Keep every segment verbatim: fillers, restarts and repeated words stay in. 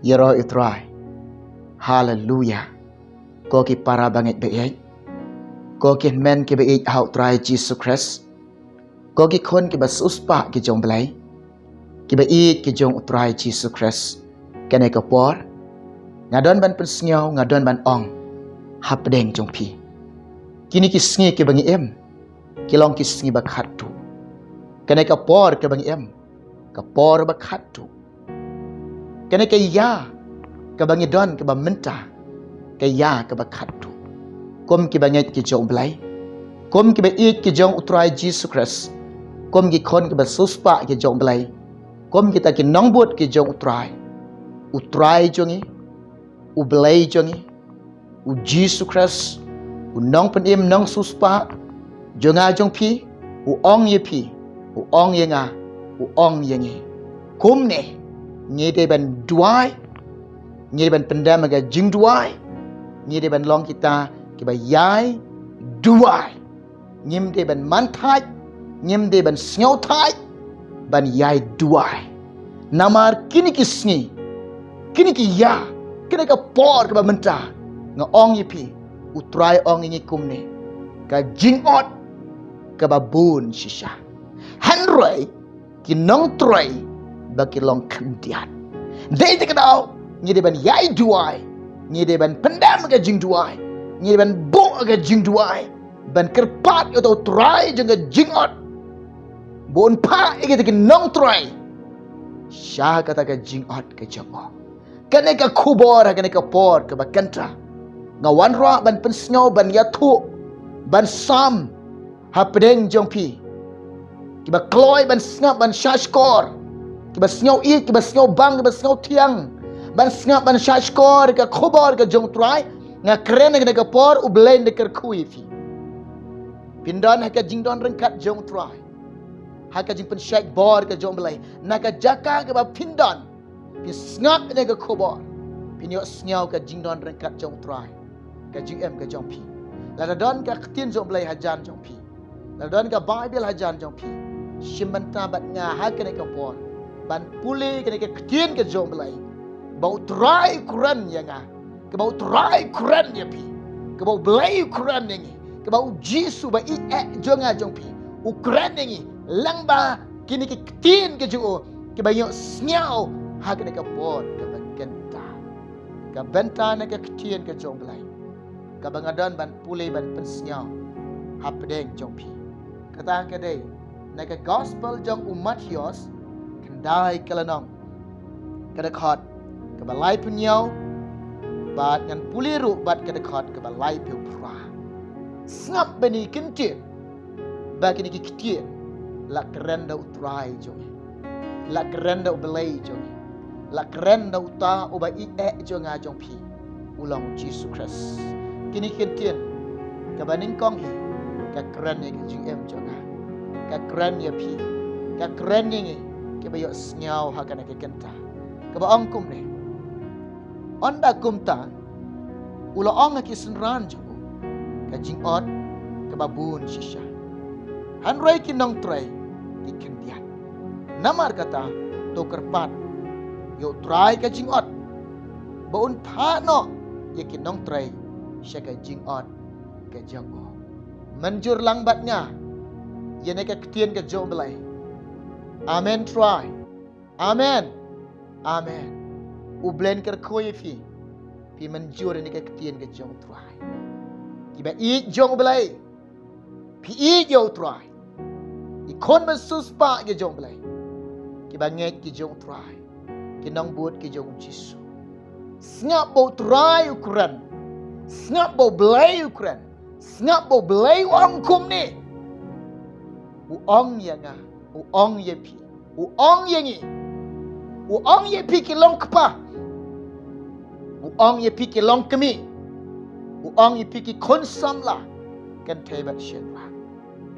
Ïaroh ïa u Trai. Haleluya. Ko ki para bangeit baieit, ko ki hynmen ki baieit ha u Trai Jisu Khrist, ko ki khun ki ba siewspah ki jong u Blei, ki baieit ki jong u Trai Jisu Khrist, kane ka por nga don ban pynsngew, nga don ban ong hapdeng jong phi. Kine ki sngi ki ba ngi im ki long ki sngi ba khatduh. Kane ka por ka ba ngi im ka por ba khatduh. Kane ka ïa ka ba ngi don ka ba mynta, ka ïa ka ba khatduh. Kum ki bangeit ki jong u Blei, kum ki baieit ki jong u Trai Jisu Khrist, kum ki khun ki ba siewspah ki jong u Blei, kum kita ki nongbud ki jong u Trai, u Trai jong ngi, u Blei jong ngi, u Jisu Khrist, u nongpynim nongsiewspah jong nga jong phi, u ong ïa phi, u ong ïa nga, u ong ïa ngi. Kumne ngi dei ban duwai, ngi dei ban pyndem ha ka jingduwai, ngi dei ban long kita ki ba ïai duwai. Ngim dei ban man thait, ngim dei ban sngew thait, ban ïai duwai. Namar kine ki sngi, kine ki ïa, kine ka por ka ba mynta, nga ong ïa phi, u Trai ong ïa ngi kumne, ka jingot ka ba bun shisha. Hynrei ki nongtrei ba ki long khyndiat. Dei te ka daw ngi dei ban ïai duwai, ngi dei ban pyndem ka jingduwai, ngi dei ban buh ka jingduwai, ban kyrpad ïa u Trai jong ka jingot ba un phah ïa kita ki nongtrei sha kata ka jingot ka jong u. Kane ka khubor ha kane ka por ka ba kynta, nga wanrah ban pynsngew, ban ïathuh, ban sam hapdeng jong phi ki ba kloi ban sngap ban shahshkor, ki ba sngew ïeit, ki ba sngew bang, ki ba sngew thiang, ban sngap ban shahshkor ka khubor ka jong u Trai. Nga kren ha kane ka por, u Blei un da kyrkhu ïa phi. Phin don ha ka jingdon ryngkat jong u Trai, ha ka jingpynshait bor ka jong u Blei, na ka jaka ka ba phin don. Phi sngap ïa ka khubor, phin ïohsngew ka jingdon ryngkat jong u Trai, ka jingim ka jong phi. Lada don ka ktien jong u Blei hajan jong phi, lada don ka Baibl hajan jong phi, shim bynta bad nga ha kane ka por ban pule kane ka ktien ka jong u Blei, ba u Trai u kren ïa nga, kaba u Trai u kren ïa phi, kaba u Blei u kren ïa ngi, kaba u Jisu ba ïeit eh jong nga jong phi u kren ïa ngi, lyngba kine ki ktien ka jong u, ki ba ïohsngew ha kane ka por ka ba kynta. Ka bynta na ka ktien ka jong u Blei ka ba nga don ban pule ban pynsngew hapdeng jong phi, kata ka dei na ka gospel jong u Mathaios, khyndai ka lynnong, ka dkhot ka ba laiphew hynñiew, bad ngan pule ruh bad ka dkhot ka ba laiphew phra. Sngap bad ngi kyntien ba kine ki ktien la kren da u Trai jong ngi, la kren da u Blei jong ngi, la kren da uta u ba ïeit eh jong nga jong phi, u long u Jisu Khrist. Kine ki ktien ka ba nyngkong hi ka kren ïa ka jingim jong nga, ka kren ïa phi, ka kren ïa ngi ki ba ïohsngew ha kane ka kynta, ka ba ong kumne. Ynda kumta, u la ong ha ki synran jong u, ka jingot ka ba bun shisha, hynrei ki nongtrei ki khyndiat. Namar kata, to kyrpad ïa u Trai ka jingot ba un phah noh ïa ki nongtrei sha ka jingot ka jong u. Mynjur lang bad nga ïa kane ka ktien ka jong u Blei. Amen, Trai. Amen. Amen. U Blei un kyrkhu ïa phi. Phi mynjur ïa kane ka ktien ka jong u Trai. Ki ba ïeit jong u Blei, phi ïeit ïa u Trai. Ki khun ba siewspah ki jong u Blei, ki ba ngeit ki jong u Trai, ki nongbud ki jong u Jisu, sngap ba u Trai u kren, sngap ba u Blei u kren, sngap ba u Blei u ong kumne. U ong ïa nga, u ong ïa phi, u ong ïa ngi. U ong ïa phi ki long kpa, u ong ïa phi ki long kmie, u ong ïa phi ki khun samla kynthei bad shynrang.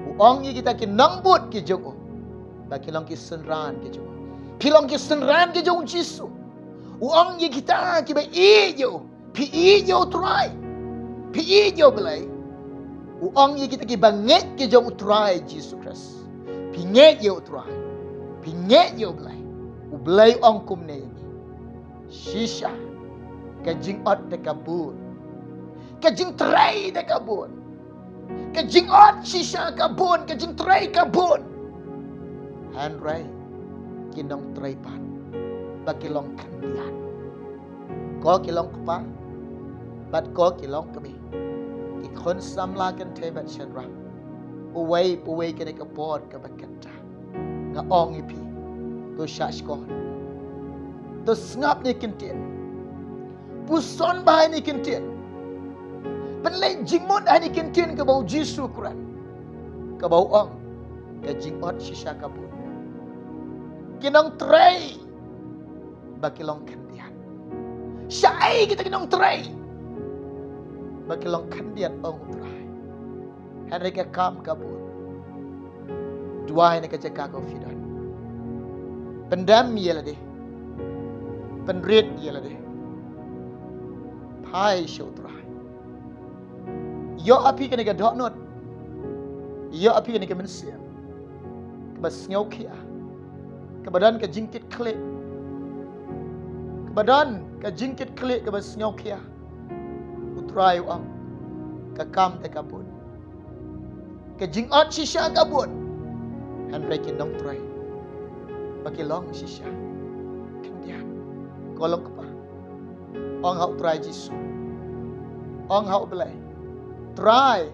U ong ïa kita ki nongbud ki jong u ba ki long ki synran ki jong u. Phi long ki synran ki jong u Jisu. U ong ïa kita ki ba ïeit ïa u. Phi ïeit ïa u Trai, phi ïeit ïa u Blei. U ong ïa kita ki ba ngeit ki jong u Trai Jisu Khrist, phi ngeit ïa u Trai, phi ngeit ïa u Blei. U Blei u ong kumne ïa ngi. Shisha ka jingot da ka bun, ka jingtrei da ka bun, ka jingot shisha ka bun, ka jingtrei ka bun. Hynrei ki nongtrei pat ba ki long khyndiat. Ko ki long kpa bad ko ki long kmie, ki khun samla kynthei bad shynrang, uwei pa uwei kane ka por kaba kynta, nga ong ïa phi, to shah shkor, to sngap ïa kine ki ktien, puson bha ïa kine ki ktien, pynleit jingmut ha kine ki ktien kaba u Jisu u kren, kaba u ong, ka jingot shisha ka bun, ki nongtrei ba ki long khyndiat. Shaei kita ki nongtrei ba ki long khyndiat, ong u Trai? Hynrei ka kam ka bun. Duwai na ka jaka kaba phi don. Pyndem ïa lade, pynrit ïa lade. Phai sha u Trai. Ïoh ha phi kane ka dohnud, ïoh ha phi kane ka mynsiem kaba sngewkhia, kaba don ka jingkitkhlieh, kaba don ka jingkitkhlieh kaba sngewkhia. U Trai u ong, ka kam te ka bun, ka jingot shisha ka bun, hynrei ki nongtrei ba ki long shisha khyndiat. Ko long kpa, ong ha u Trai Jisu, ong ha u Blei, Trai,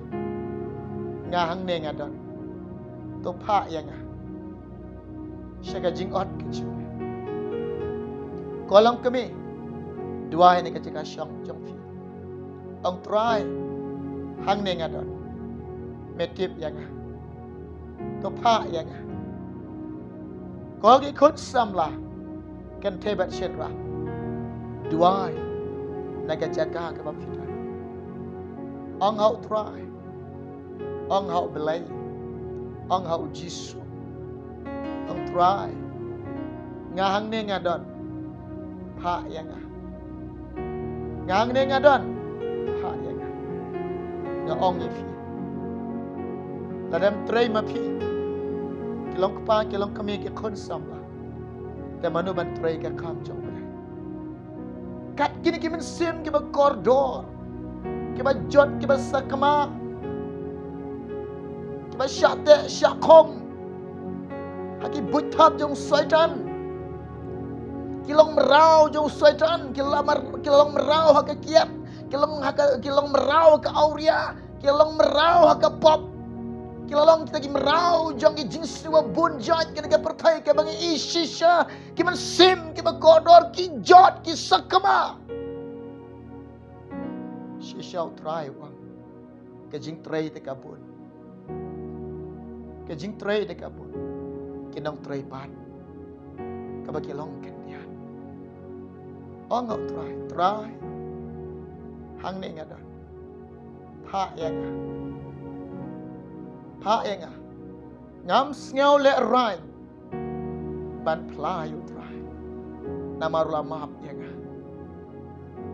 nga hangne nga don, to phah ïa nga sha ka jingot ka jong me. Ko long kmie, duwai na ka jaka shong jong phi, ong, Trai, hangne nga don, me tip ïa nga, to phah ïa nga. Ko ki khun samla kynthei bad shynrang, duwai na ka jaka kaba phi don, ong ha u Trai, ong ha u Blei, ong ha u Jisu, ong, Trai, nga hangne nga don, phah ïa nga. Nga hangne nga don, phah ïa nga. Nga ong ïa phi, lada ym trei ma phi, ki long kpa, ki long kmie, ki khun samla, te mano ban trei ka kam jong U Blei? Kat kine ki mynsiem kiba kordor, kiba jot, kiba sakma, kiba shah teh shah khong ha ki buit thap jong Soitan, ki long mraw jong Soitan, ki la mar-, ki long mraw ha ka kiad, ki long ha ka, ki long mraw ha ka awria, ki long mraw ha ka pop, ki la long kita ki mraw jong ki jingsniew bun jait kane ka pyrthei kaba ngi i shisha, ki mynsiem kiba kordor, ki jot, ki sakma. Shisha U Trai u ong, ka jingtrei te ka bun, ka jingtrei te ka bun, ki nongtrei pat kaba ki long khyndiat. Ong ha U Trai, Trai, hangne nga don, phah ïa nga, phah ïa nga. Ngam sngew lehraiñ ban phla ïa U Trai, namar u la map ïa nga.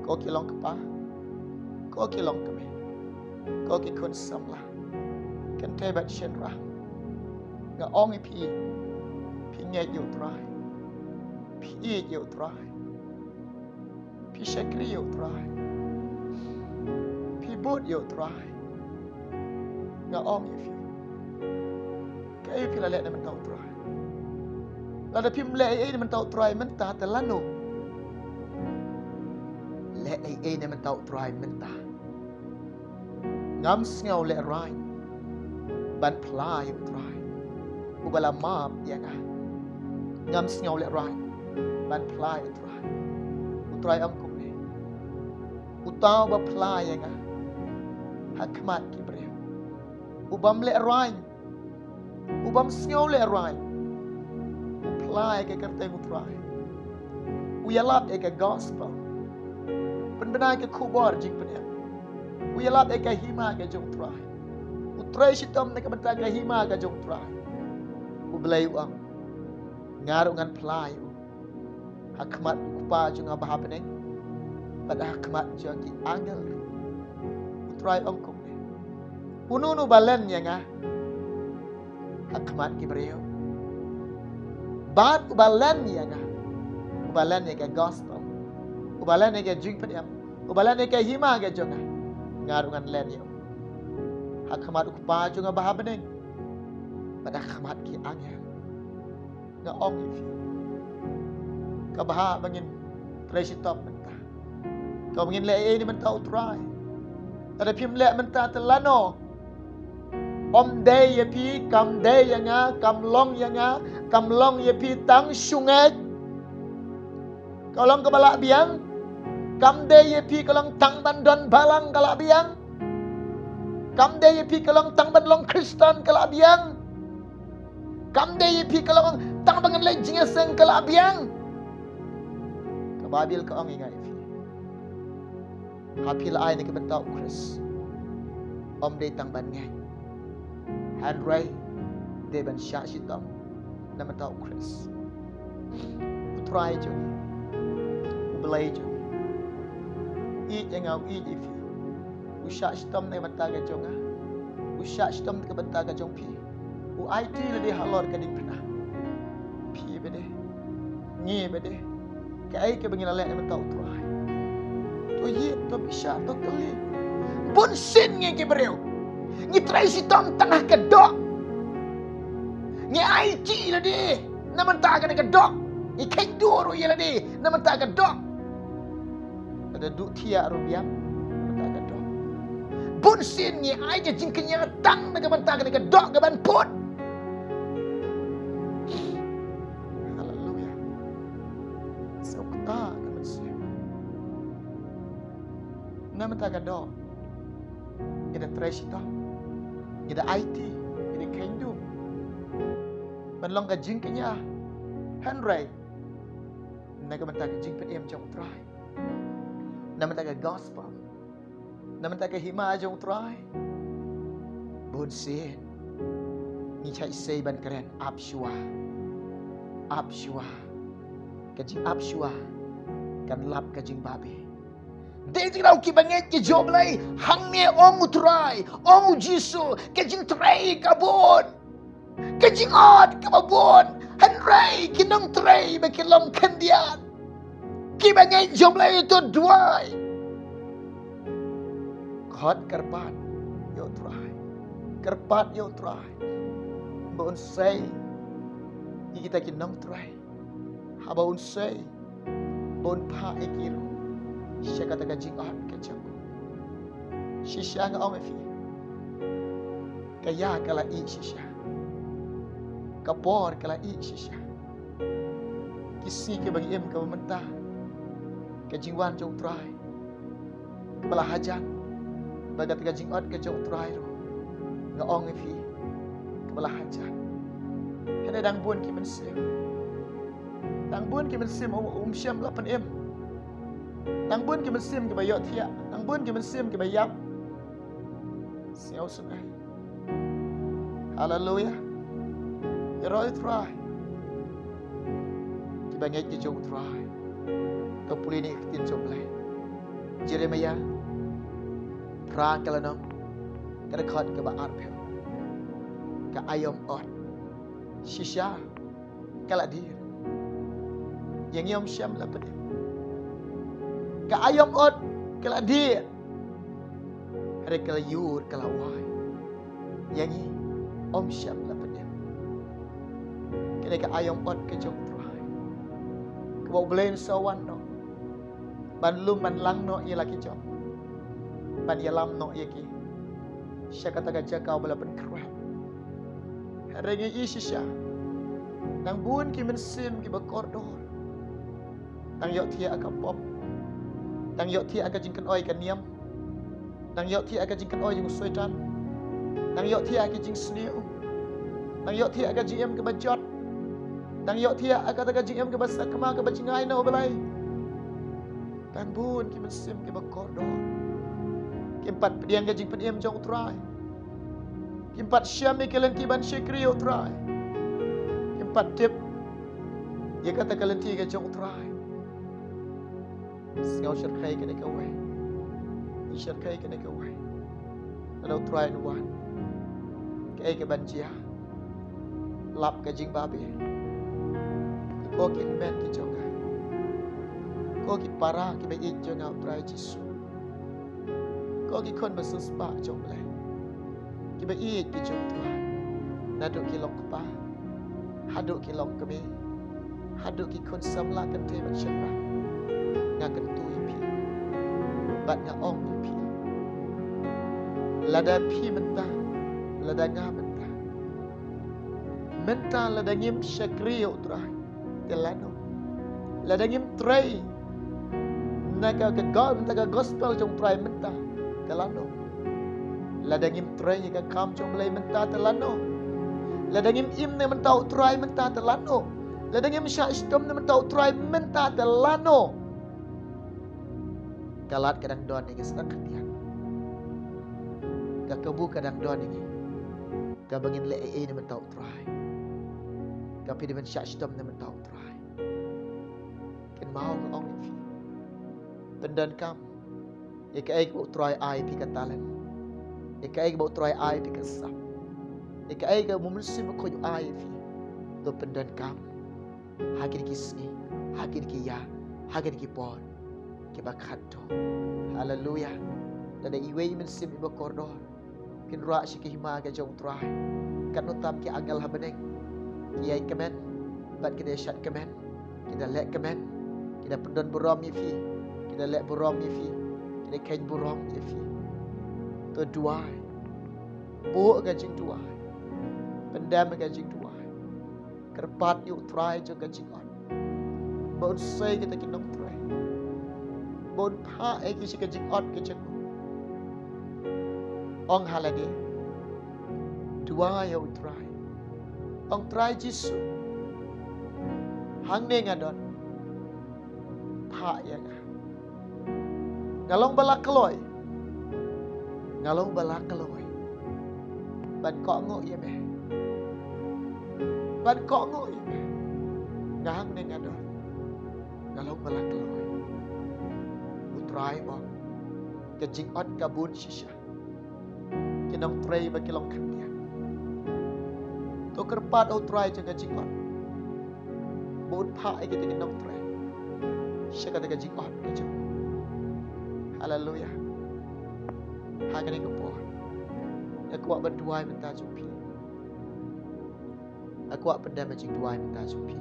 Ko ki long kpa, ko ki long kmie, ko ki khun samla kynthei bad shynrang, nga ong ïa phi, phi ngeit ïa U Trai, phi ïeit ïa U Trai, phi shakri ïa U Trai, phi bud ïa U Trai, nga ong ïa phi, kaei phi la leh na bynta U Trai? Lada phim leh ei ei na bynta U Trai mynta, te lano leh ei ei na bynta U Trai mynta? Ngam sngew lehraiñ ban phla ïa U Trai uba la map ïa nga. Ngam sngew lehraiñ ban phla ïa U Trai. U Trai ong kumne, uta uba phla ïa nga ha khmat ki briew, u bym lehraiñ, u bym sngew lehraiñ, u phla ïa ka kyrteng U Trai, u ïalap ïa ka gospel, pynbna ïa ka khubor jingpynim, u ïalap ïa ka hima ka jong U Trai, u trei shitom na ka bynta ka hima ka jong U Trai, U Blei u ong, nga ruh ngan phla ïa u ha khmat U Kpa jong nga ba ha bneng bad ha khmat jong ki angel ruh. U Trai ong kumne, uno uno uba len ïa nga ha khmat ki briew, bad uba len ïa nga, uba len ïa ka gospel, Uba leh ïa ka jingpynim, uba leh ïa ka hima ka jong nga, nga ruh ngan leh ïa u. Ha khmat u Kpa jong nga ba ha bneng bad ha khmat ki angel, nga ong ïa phi, ka bha ba ngin trei shitom mynta. Ka ba ngin leh ei ei mynta, u Trai. Lada phim leh mynta te lano? Ym dei ïa phi, kam dei ïa nga, kam long ïa nga, kam long ïa phi tang shu ngeit. Ka long kaba lah biang. Kam dei ïa phi ka long tang ban don balang ka lah biang. Kam dei ïa phi ka long tang ban long Khristan ka lah biang. Kam dei ïa phi ka long tang ban ngan leh jingïaseng ka lah biang. Ka Baibl ka ong ïa nga ïa phi, ha phi la ai na ka bynta u Khrist, ym dei tang ban ngeit, hynrei dei ban shah shitom na bynta u Khrist. U Trai jong ngi, u Blei jong ngi, u ïeit ïa nga, u ïeit ïa phi. U shah shitom na ka bynta ka jong nga, u shah shitom na ka bynta ka jong phi. U aiti lade halor ka diengphna. Phi bad ngi bad, kaei kaba ngi la leh na ka bynta u Trai? To ïeit, to bishar, to kylli. Bun sien ngi ki briew ngi trei shitom tang ha ka doh. Ngi aiti lade na bynta kane ka doh. Ngi kynduh ruh ïa lade na bynta ka doh. Lada duh thiah ruh biang na bynta ka doh. Bun sien ngi ai ka jingkñia tang na ka bynta kane ka doh ka ban put. Haleluya. Sngewkata ka mynsiem. Na bynta ka doh, ngi da trei shitom, ngi da aiti, ngi da kynduh ban long ka jingkñia. Hynrei na ka bynta ka jingpynim jong u Trai, na bynta ka gospel, na bynta ka hima jong u Trai, bun sien ngi shait sei ban kren ap shuwa, ap shuwa. Ka jingap shuwa kan lap ka jingbabe. Dei tang kiba ngeit ki jong U Blei, hangne ong u Trai, ong u Jisu, ka jingtrei ka bun, ka jingot kaba bun, hynrei ki nongtrei ba ki long khyndiat. Kiba ngeit jong U Blei to duwai. Khot kyrpad ïa u Trai, kyrpad ïa u Trai ba un sei ïa kita ki nongtrei, haba un sei ba un phah ïa ki ruh sha kata ka jingot ka jong u. Shisha nga ong ïa phi, ka ïa ka la ïeh shisha, ka por ka la ïeh shisha. Ki sngi kiba ngi im kaba mynta, ka jingwan jong u Trai kaba la hajan, bad kata ka jingot ka jong u Trai ruh, nga ong ïa phi, kaba la hajan. Hynrei dang bun ki mynsiem, dang bun ki mynsiem um, um shym la pynim. Dang bun ki mynsiem kiba ïohthiah, dang bun ki mynsiem kiba ïap. Sngewsynei. Haleluya. Ïaroh ïa u Trai. Kiba ngeit ki jong u Trai, to pule ïa ka ktien jong U Blei. Jeremaïah phra ka lynnong, ka dkhot kaba arphew. Ka aïom ot shisha ka la dier, ïa ngi ym shym la pynim. Ka aïom ot ka la dier, hynrei ka la ïur ka la wai, ïa ngi ym shym la pynim. Kane ka aïom ot ka jong u Trai, kaba U Blei un sa wan noh ban lum ban lang noh ïa la ki jong, ban ïalam noh ïa ki sha kata ka jaka ba la pynkhreh. Hynrei ngi i shisha, dang bun ki mynsiem kiba kordor, dang ïohthiah ha ka pop, dang ïohthiah ha ka jingkynoi ka niam, dang ïohthiah ha ka jingkynoi jong u Soitan, dang ïohthiah ha ka jingsniew, dang ïohthiah ha ka jingim kaba jot, dang ïohthiah ha kata ka jingim kaba sakma kaba jngai na U Blei. Dang bun ki mynsiem kiba kordor, kim pat pdiang ka jingpynim jong u Trai, kim pat shem ïa ki lynti ban shakri ïa u Trai, kim pat tip ïa kata ka lynti ka jong u Trai. Sngew shyrkhei kane kawei, ïa shyrkhei kane kawei. Lada u Trai un wan, kaei kaban jia? Lap ka jingbabe. Ko ki hynmen ki jong nga, Ko ki para kiba ïeit jong nga, U Trai Jisu. Ko ki khun ba sngewspah jong U Blei, kiba ïeit ki jong U Trai. Naduh ki long kpa haduh ki long kmie, haduh ki khun samla kynthei bad shynrang, nga kyntu ïa phi bad nga ong ïa phi, lada phi mynta, lada nga mynta, mynta lada ngim shakri ïa U Trai, te lano? Lada ngim trei na ka, ka go-, na ka gospel jong U Trai mynta, te lano? Lada ngim trei ïa ka kam jong U Blei mynta, te lano? Lada ngim im na ka bynta U Trai mynta, te lano? Lada ngim shah shitom na ka bynta U Trai mynta, te lano? Ka lad ka dang don ïa ngi sdang khyndiat. Ka kabu ka dang don ïa ngi, kaba ngin leh ei ei na ka bynta U Trai. Ka phi dei ban shah shitom na ka bynta U Trai. Kynmaw, nga ong ïa phi, pyndonkam ïa kaei kaba U Trai ai ïa phi, ka talent, ïa kaei kaba U Trai ai ïa phi, ka sap, ïa kaei kaba U Mynsiem Bakhuid u ai ïa phi. To pyndonkam ha kine ki sngi, ha kine ki ïa, ha kine ki por kiba khatduh. Haleluya. Lada iwei i mynsiem iba kordor, kin rah sha ka hima ka jong U Trai, katno tam ki angel ha bneng ki ïai kmen bad ki da shad kmen, ki da leh kmen, ki da pyndon burom ïa phi, ki da leh burom ïa phi, ki da kheiñ burom ïa phi. To duwai, buh ka jingduwai, pyndem ka jingduwai. Kyrpad ïa U Trai jong ka jingot ba un sei kita ki nongtrei, ba un phah ïa ki sha ka jingot ka jong u. Ong ha lade, duwai ïa U Trai, ong, Trai Jisu, hangne nga don, phah ïa nga. Nga long ba la kloi, nga long ba la kloi ban kohnguh ïa me, ban kohnguh ïa me. Nga hangne nga don, nga long ba la kloi. U Trai u ong, ka jingot ka bun shisha, ki nongtrei ba ki long khyndiat. To kyrpad ïa U Trai jong ka jingot ba un phah ïa kita ki nongtrei sha kata ka jingot ka jong u. Haleluya. Ha kane ka por nga kwah ban duwai mynta jong phi. Nga kwah pyndem ka jingduwai mynta jong phi.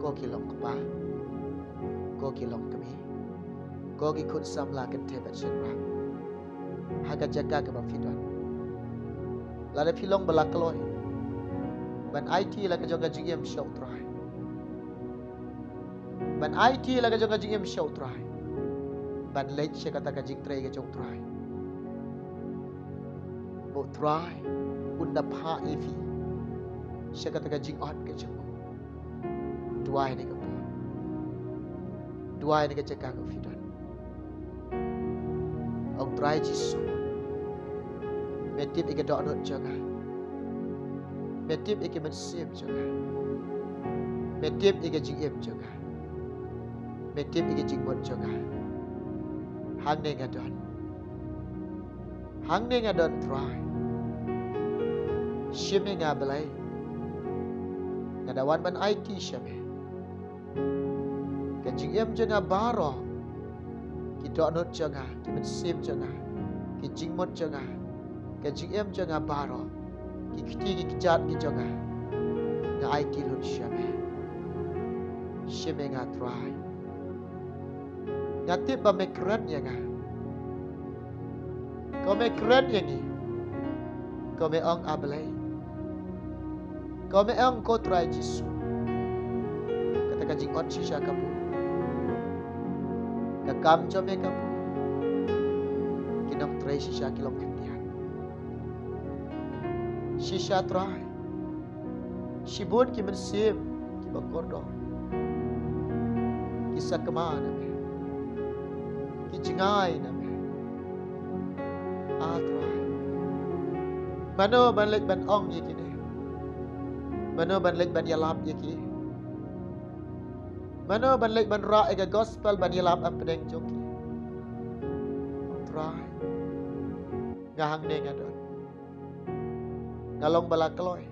Ko ki long kpa, ko ki long kmie, ko ki khun samla kynthei bad shynrang, ha ka jaka kaba phi don, lada phi long ba la kloi ban aiti la ka jong ka jingim sha U Trai, ban aiti la ka jong ka jingim sha U Trai, ban leit sha kata ka jingtrei ka jong U Trai, ba U Trai un da phah ïa phi sha kata ka jingot ka jong u. Duwai na ka por, duwai na ka jaka ka phi don. Ong, Trai Jisu, me tip ïa ka dohnud jong nga, me tip ïa ka mynsiem jong nga, me tip ïa ka jingim jong nga, me tip ïa ka jingmut jong nga. Hangne nga don, hangne nga don Trai. Shim ïa nga Blei, nga da wan ban aiti sha me. Ka jingim jong nga baroh, ki dohnud jong nga, ki mynsiem jong nga, ki jingmut jong nga, ka jingim jong nga baroh, ki kti ki kjat ki jong nga, nga aiti lut sha me. Shim ïa nga Trai. Nga tip ba me kren ïa nga. Ko me kren ïa ngi, ko me ong, A Blei. Ko me ong, ko Trai Jisu, kata ka jingot shisha ka bun, ka kam jong me ka bun, ki nongtrei shisha ki long khyndiat. Shisha Trai, shibun ki mynsiem kiba kordor ki sakma na me, ki jngai na me. A Trai, mano ban leit ban ong ïa kine? Mano ban leit ban ïalap ïa ki? Mano ban leit ban rah ïa ka gospel ban ïalap hapdeng jong ki? Trai, nga hangne nga don. Nga long ba la kloi,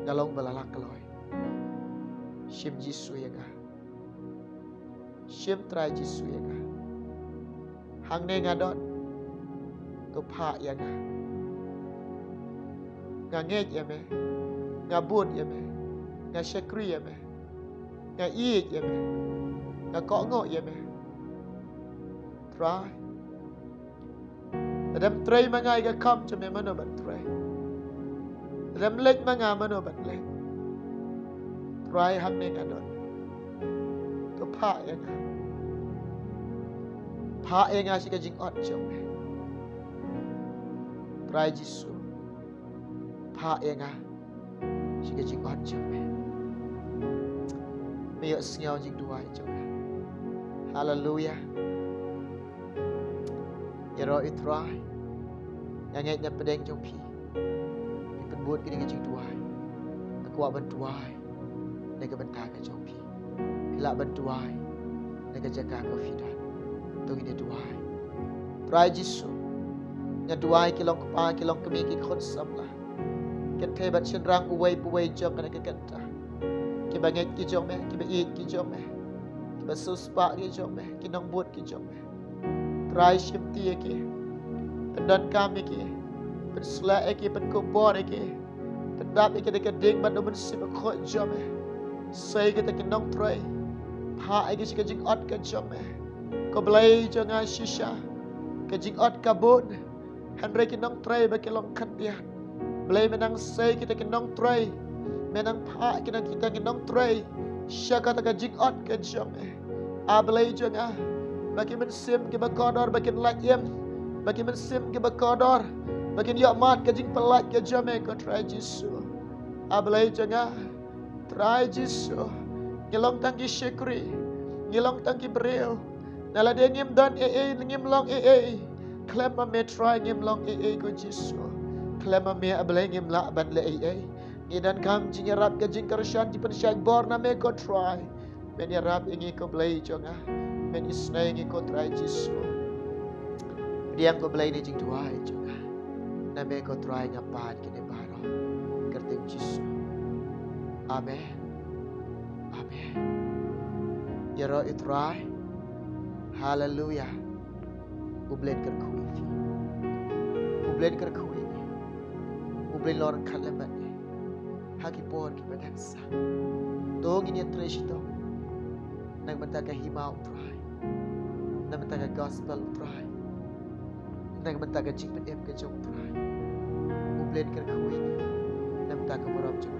nga long ba la la kloi. Shim Jisu ïa nga. Shim Trai Jisu ïa nga. Hangne nga don. To phah ïa nga. Nga ngeit ïa me. Nga bud ïa me. Nga shakri ïa me. Nga ïeit ïa me. Nga kohnguh ïa me. Trai. Lada ym trei ma nga ïa ka kam jong me, mano ban trei? Lada ym leit ma nga, mano ban leit? Trai, hangne nga don. To phah ïa nga. Phah ïa nga sha ka jingot jong me. Trai Jisu. Phah ïa nga sha ka jingot jong me. Me ïohsngew jingduwai jong nga. Haleluya. Ïaroh ïa u Trai. Nga ngeit na pdeng jong phi. Phi pynbud kane ka jingduwai. Nga kwah ban duwai na ka bynta ka jong phi. Phi lah ban duwai na ka jaka kaba phi don. To ngin ïa duwai. Trai Jisu, nga duwai ki long kpa, ki long kmie, ki khun samla, kynthei bad shynrang uwei pa uwei jong kane ka kynta. Kiba ngeit ki jong me, kiba ïeit ki jong me, kiba siewspah ki jong me, ki nongbud ki jong me. Trai, shimti ïa ki. Pyndonkam ïa ki. Pynshlur ïa ki, pynkup bor ïa ki. Pyndap ïa ki da ka ding bad u Mynsiem Bakhuid jong me. Sei kita ki nongtrei. Phah ïa ki sha ka jingot ka jong me. Ko Blei jong nga, shisha ka jingot ka bun, hynrei ki nongtrei ba ki long khyndiat. Blei, me nang sei kita ki nongtrei. Me nang phah ïa kita ki nongtrei sha kata ka jingot ka jong me. A Blei jong nga, ba ki mynsiem kiba kordor ba kin lait im, ba ki mynsiem kiba kordor ba kin ïoh mad ka jingpynlait ka jong me, ko Trai Jisu. A Blei jong nga, Trai Jisu, ngi long tang ki shakri, ngi long tang ki briew. Nalade ngim don ei ei, ngim long ei ei, khlem ma me, Trai, ngim long ei ei, ko Jisu. Khlem ma me, A Blei, ngim lah ban leh ei ei. Ngi donkam jingïarap, ka jingkyrshan, jingpynshait bor na me, ko Trai. Men ïarap ïa ngi, ko Blei jong nga. Men isynei ïa ngi, ko Trai Jisu. Pdiang, ko Blei, ïa ka jingduwai jong nga. Na me, ko Trai, nga pan kine baroh. Kyrteng Jisu. Amen. Amen. Ïaroh ïa u Trai. Haleluya. U Blei un kyrkhu ïa phi. U Blei un kyrkhu ïa ngi. U Blei un long ryngkat lem bad ngi ha ki por kiba dang sah. To ngin ïatrei shitom na ka bynta ka hima u Trai, na ka bynta ka gospel u Trai, na ka bynta ka jingpynim ka jong u Trai. U Blei un kyrkhu ïa ngi na ka bynta ka burom jong